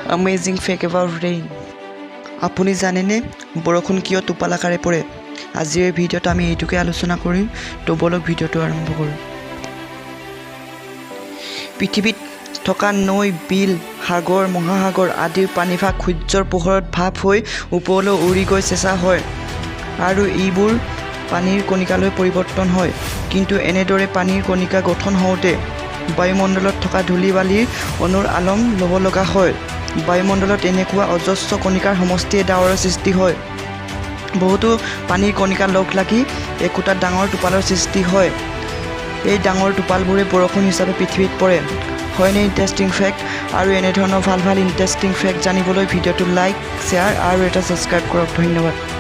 Amazing fact about rain. আপুনি জানেনে বৰষুণ কিয় টোপাল আকাৰে পৰে? আজিৰ এই ভিডিঅ'ত আমি এইটোকে আলোচনা কৰিম। তো ব'লক, ভিডিঅ'টো আৰম্ভ কৰোঁ। পৃথিৱীত থকা নৈ, বিল, সাগৰ, মহাসাগৰ আদিৰ পানীভাগ সূৰ্যৰ পোহৰত ভাপ হৈ ওপৰলৈ উৰি গৈ চেঁচা হয় আৰু এইবোৰ পানীৰ কণিকালৈ পৰিৱৰ্তন হয়। কিন্তু এনেদৰে পানীৰ কণিকা গঠন হওঁতে বায়ুমণ্ডলত থকা ধূলি বালিৰ অণুৰ আলম ল'ব লগা হয়। বায়ুমণ্ডলত এনেকুৱা অজস্ৰ কণিকাৰ সমষ্টিয়ে ডাৱৰৰ সৃষ্টি হয়। বহুতো পানীৰ কণিকা লগ লাগি একোটা ডাঙৰ টোপালৰ সৃষ্টি হয়। এই ডাঙৰ টোপালবোৰে বৰষুণ হিচাপে পৃথিৱীত পৰে। হয়নে ইণ্টাৰেষ্টিং ফেক্ট? আৰু এনেধৰণৰ ভাল ভাল ইণ্টাৰেষ্টিং ফেক্ট জানিবলৈ ভিডিঅ'টো লাইক, শ্বেয়াৰ আৰু এটা ছাবস্ক্ৰাইব কৰক। ধন্যবাদ।